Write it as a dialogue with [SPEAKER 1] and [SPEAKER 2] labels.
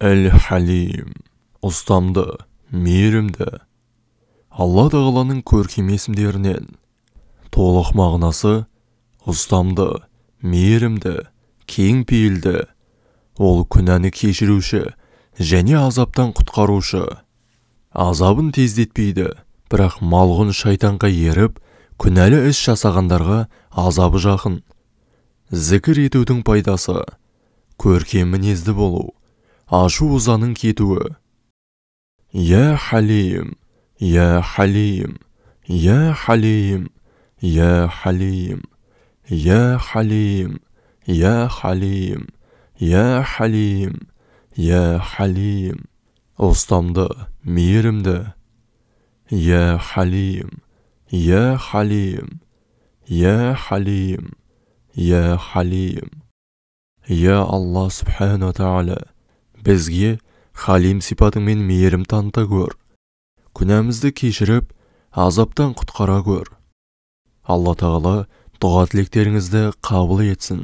[SPEAKER 1] Әл-Халим, ұстамды, мейірімді. Алла Тағаланың көркем есімдерінен. Толық мағынасы ұстамды, мейірімді, кең пейілді. Ол күнәні кешіруші және азаптан құтқарушы. Азабын тездетпейді, бірақ малғұн шайтанға еріп, күнәлі іс жасағандарға азабы жақын. Зікір етудің пайдасы: көркем мінезді болу, ашу ызаның кетуі. Я Халим, Я Халим, Я Халим, Я Халим, Я Халим, Я Халим, Я Халим, Я Халим. Ұстамды, мейірімді. Я Халим, Я Халим, Я Халим, Я Халим. Я Алла Субхану Тағала, бізге Халим сипатыңмен мейірім таныта көр. Күнәмізді кешіріп, азаптан құтқара көр. Алла Тағала дұға тілектеріңізді қабыл етсін.